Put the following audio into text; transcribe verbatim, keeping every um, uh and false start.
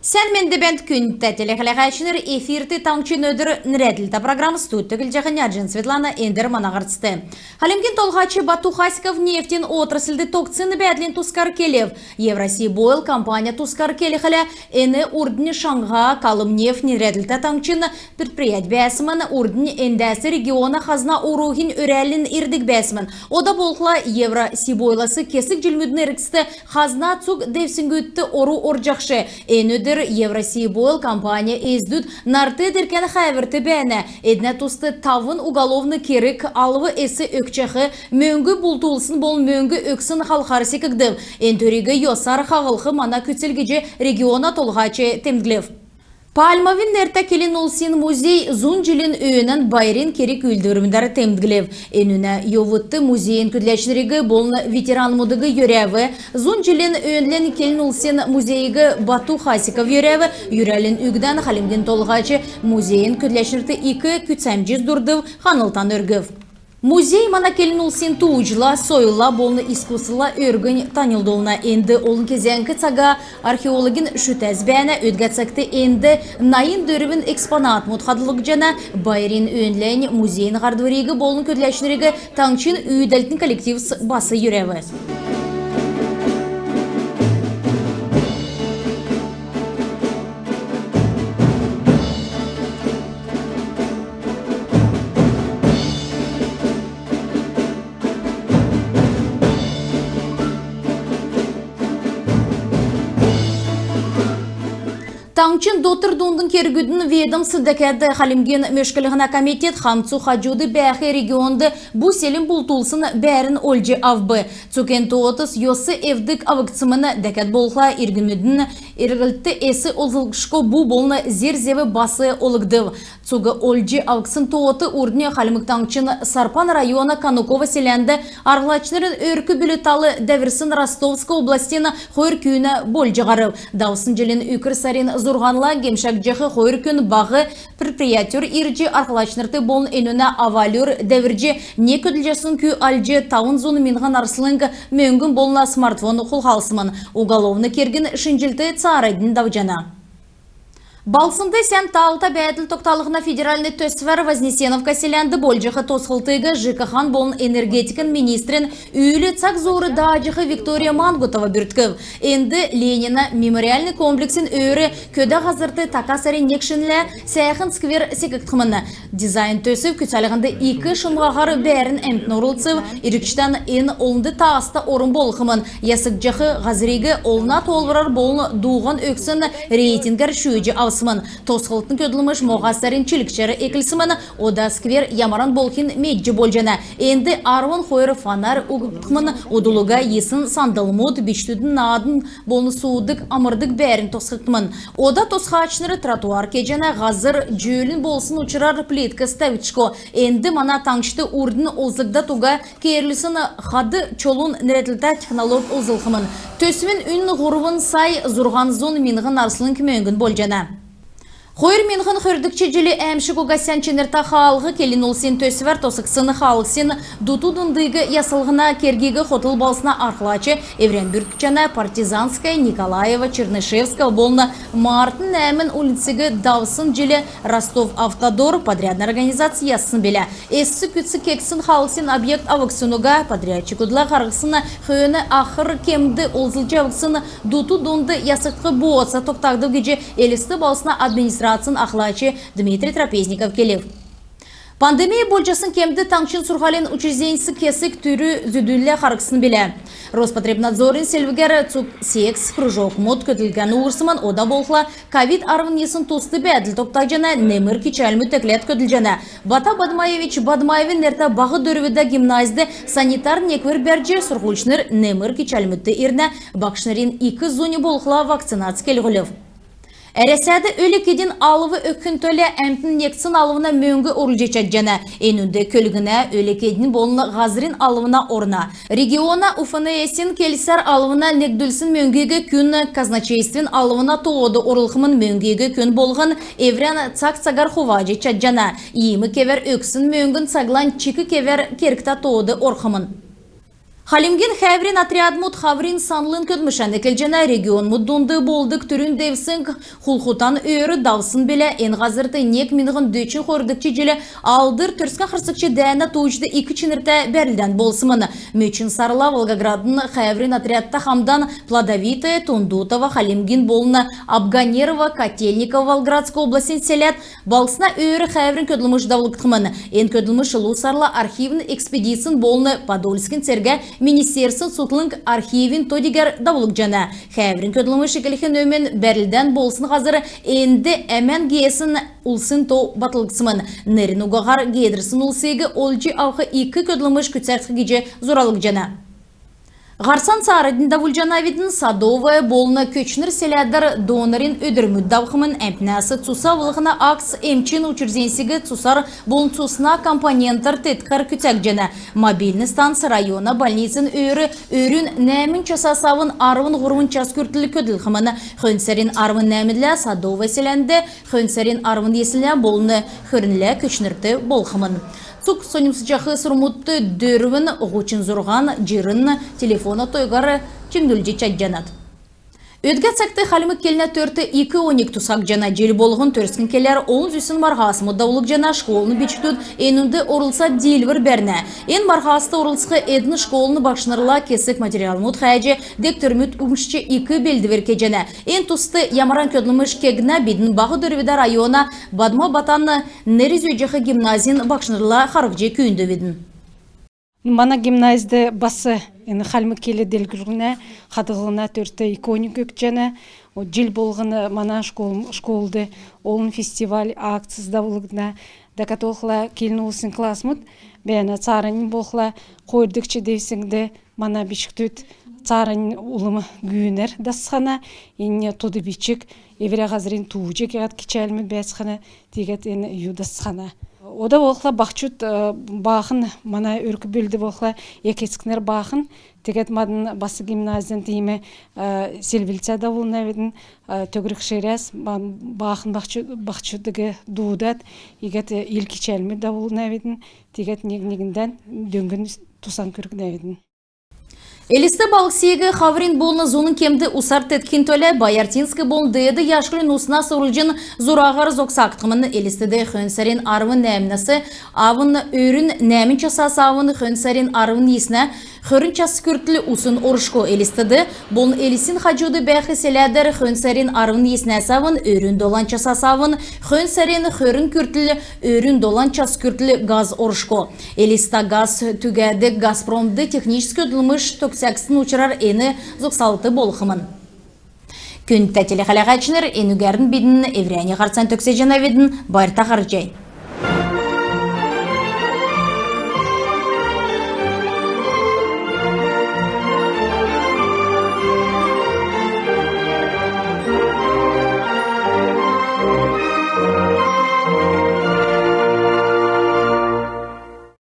Сән менд бәәнт, күндтә телехәләһәчнр! Эфирт «Таңһчин өдр» нерәдлтә программ. Студьд көдлҗәхнь Эрнҗәнә Светлана. Эндр мана һарцд. Хальмгин Толһач Бату Хасиков нефтин отрасльд тогтсн бәәдлин тускар келв. «Евросибойл» компанин тускар келхлә, эн урднь шаңһа «Калмнефть» нерәдлтә таңһчин предприять бәәсмн. Урднь эндәс региона хазна оруһин өрәлнь ирдг бәәсмн. Ода болхла «Евросибойлас» кесг җилмүдин эргцд хазна цуг девсңгүдт ору орҗахш. Эн өдр «Евросибойл» компанин эздүд нарт делкән хәәврт бәәнә. Эднә туст тавн уголовн керг алв эс өгчәх, мөңг бултулсн болн мөңг өгсн халхар секгдв. Эн төриг йосар хаһлх мана күцл гиҗ региона толһач темдглв. Пальмовин нертә келн улсин музей зун җилин өөнән байрин керг-үүлдврмүдәр темдглв. Энүнә йовудт музейин көдләчнриг болн ветеранмудыг йөрәв. Зун җилин өөнлә келн улсин музейиг Бату Хасиков йөрәв. Йөрәлин үгдән Хальмгин Толһач музейин көдләчнрт ик күцәмҗс дурдв, ханлтан өргв. Музей мана келн улсин тууҗла, сойлла болн искусствла өргнь таньлдулна. Энд олн кезәңк цага археологин шүтәс бәәнә. Өдгә цагт энд найн дөрвн экспонатмуд хадһлгдҗана. Байрин өөнләнь музейин һардвриг болн көдләчнриг таңһчин үүдәлтин коллективс бас йөрәв. Таңһчин дотр дундын кергүдин ведомств, дәкәд Хальмгин мөшклһнә комитет хамцу хаҗуд бәәх регионд бу-селм бултулсн бәәрн олҗ авв. Цуг эн тоотс йос эвдг авгдсмн. Дәкәд болхла, иргнмүдин эрглтд эс олзлгдшго бу болн зер-зев бас олгдв. Цуг олҗ авгдсн тоот урднь Хальмг Таңһчин Сарпан района Кануково селәнд арһлачнрин өрк-бүл тал дәврсн Ростовск областин хойр күүнә болҗ һарв. Давсн җилин үкр сарин зурһанла гемшәгдҗәх хойр күн баһ предприятьүр ирҗ, арһлачнрт болн энүнә авальур дәврҗ, нег көдлҗәсн кү алҗ, тавн зун миңһн арслң мөңгн болн смартфон хулхалсмн. Уголовн кергин шинҗллт цааранднь давҗана. Балһснд сән таалта бәәдл тогталһна федеральн төсвәр Вознесеновка селәнд болҗах тосхлтыг ЖКХ-н болн энергетикин министрин үүл цаг зуур дааҗах Виктория Мангутова бүрткв. Энд Ленинә мемориальн комплексин өөр көдә һазрт така сарин нег шинлә сәәхн сквер секгдхмн. Дизайн төсв күцәлһнд ик шунмһаһар бәәрн әмтн орлцв. Иргчдән эн олнд тааста орм болхмн. Ясгдҗах һазриг олна тоолврар болн дууһан өгсн рейтингәр шүүҗ авсмн. Тосхлтын көдлмш моһа сарин чилгчәр эклсмн. Ода сквер ямаран болхинь медҗ болҗана. Энд арвн хойр фонарь угтхмн, удл уга йисн сандлмуд, бичкдүдин наадн болн суудг, амрдг бәәрн тосхгдхмн. Ода тосхачнр тротуар кеҗәнә. Һазр җөөлн болсн учрар плиткс тәвгдшго. Энд мана таңһчд урднь олзлгдад уга кеерүлсн хад чолун нерәдлтә технолог олзлхмн. Төсвин үнн һурвн сай зурһан зун миңһн арслң мөңгн болҗана. Хойр миңһн хөрдгч җил «Әәмшг уга сән чинртә хаалһ» келн улсин төсвәр тосхсн хаалһсин дуту-дундыг яслһна кергиг хотл балһсна арһлач эврән бүрткҗәнә. Партизанская, Николаева, Чернышевская болн Мартын нәәмн уульнциг давсн җил «Ростовавтодор» подрядн организац яссн билә. Эс күцц кегдсн хаалһсин объект авгдсн уга. Подрядчикүдлә һарһсн хөөн ахр кемд олзлҗ авгдсн дуту-дунд ясгдх бооца тогтагдв гиҗ Элст балһсна администрацин ахлач Дмитрий Трапезников келв. Пандемия болҗасн кемд таңһчин сурһулин учрежденьс кесг түрү-зүдүллә харһсн билә. Роспотребнадзорин селвгәр цуг секц, кружокмуд көдлһән уурсмн. Ода болхла ковид арвн йисн туст бәәдл тогтаҗана, немр кичәлмүд экләд көдлҗәнә. Бата Бадмаевич Бадмаевин нертә Баһ Дөрвдә гимназьд санитар неквр бәрҗ, сурһульчнр немр кичәлмүдт ирнә. Багшнрин ик зунь болхла вакцинац келһүлв. Әрәсәд өлг-эдин алв өгхин төлә әмтн негдсн алвна мөңг орулҗ чадҗана. Энүнд көлгнә, өлг-эдин болн һазрин алвна орна. Региона УФНС-ин келсәр алвна негдүлсн мөңгиг күн казначействин алвна тоод орулхмн. Мөңгиг күн болһн эврән цаг-цагар хуваҗ чадҗана. Иим кевәр өгсн мөңгн цаглань чик кевәр кергтә тоод орхмн. Хальмгин хәәврин отрядмуд хаврин санлын көдлмшән эклҗәнә. Регионмуд дунд болдг түрүн девсң Хулхутан өөр давсн билә. Эн һазрт нег миңһн дөчн хойрдгч җил Алдр Төрскән харсгч дәәнә тууҗд ик чинртә бәрлдән болсмн. Мөчн сарла Волгоградын хәәврин отрядта хамдан Плодовитое, Тундутово, Хальмгин болн Абганерово, Котельниково Волгоградск областин селәд балһсна өөр хәәврин көдлмш давулгдхмн. Эн көдлмш лу сарла архивн экспедицин болн Подольскин цергә министерствин цутхлң архивин то-дигәр давулгдҗана. Хәәврин көдлмш эклхин өмн бәрлдән болсн һазр, энд әмән геесн улсин то батлгдсмн. Нерн угаһар геедрсн улсиг олҗ авх ик көдлмш күцәгдх гиҗ зуралгдҗана. Һарцан цааранднь давулҗанавидн. Садовое болн Көтчнр селәдәр донорин өдрмүд давхмн. Әмтнәс цус авлһна акц эмчин учрежденьсиг цусар болн цусна компонентәр теткхәр күцәгдҗәнә. Мобильн станц района больницин өөр өрүн нәәмн часас авн арвн һурвн час күртл көдлхмн. Хөн сарин арвн нәәмнлә Садовое селәнд, хөн сарин арвн йиснлә болн хөрнлә Көтчнрт болхмн. Цуг соньмсҗах сурврмудт дөрвн һучн зурһан җирн телефона тойгар чиңнүлҗ чадҗанат. Өдгә цагт хальмг келнә төрт ик оньг тусхагдҗана. Җил болһн төрскн келәр олн зүсн марһасмуд давулгдҗана. Школын бичкдүд энүнд орлцад диилвр бәрнә. Эн марһаст орлцх эдн школын багшнрла кесг материалмуд хәәҗ, дегтрмүд умшҗ ик белдвр кеҗәнә. Эн туст ямаран көдлмш кегднә, бидн Баһ Дөрвдә района Бадма Батан нер зүүҗәх гимназин багшнрла харһҗ күүндвидн. Мана гимназьд бас эн хальмг кел делгрүллһнә, хадһллһна төрт ик оньг өгчәнә. О, җил болһн мана школ-, школд олн фестиваль, акцс давулгдна. Дәкәд болхла келн улсин классмуд бәәнә. Цааранднь болхла хойрдгч девсңд мана бичкдүд цааранднь улм гүүнәр дасцхана, эн тод бичг, эврә һазрин тууҗ гиһәд кичәлмүд бәәцхәнә, тиигәд эн ю дасцхана. Ода болхла баһчуд, э, баахн, мана өрк-бүлд болхла эк-эцкнр баахн, тиигәд мадн бас гимназин тиим, э, селвлцә давулнавидн, э, төгрг ширәс, ба-, баахн баһчу-, баһчудыг дуудад, иигәд, э, ил кичәлмүд давулнавидн, тиигәд нег-негндән дөңгән тусан күргнәвидн. Элст балһсиг хаврин болн зуна кемд усар теткхин төлә Баяртинск болн Деед Яшкулин усна сурулҗн зураһар зогсагдхмн. Элстд хөн сарин арвн нәәмнәс авн өрүн нәәмн часас авн хөн сарин арвн йиснә хөрн час күртл усн оршго. Элстд болн Элстин хаҗуд бәәх селәдәр хөн сарин арвн йиснәс авн өрүн долан часас авн хөн сарин хөрн күртл өрүн долан час күртл газ оршго. Элиста газ түгәдг Газпромд техническ көдлмш төгсәгдсн учрар эн зогсалт болхмн. Күндтә телехәләгәчнр, энүгәрн бидн эврәннь һарцан төгсәҗәнәвидн. Байрта харһий.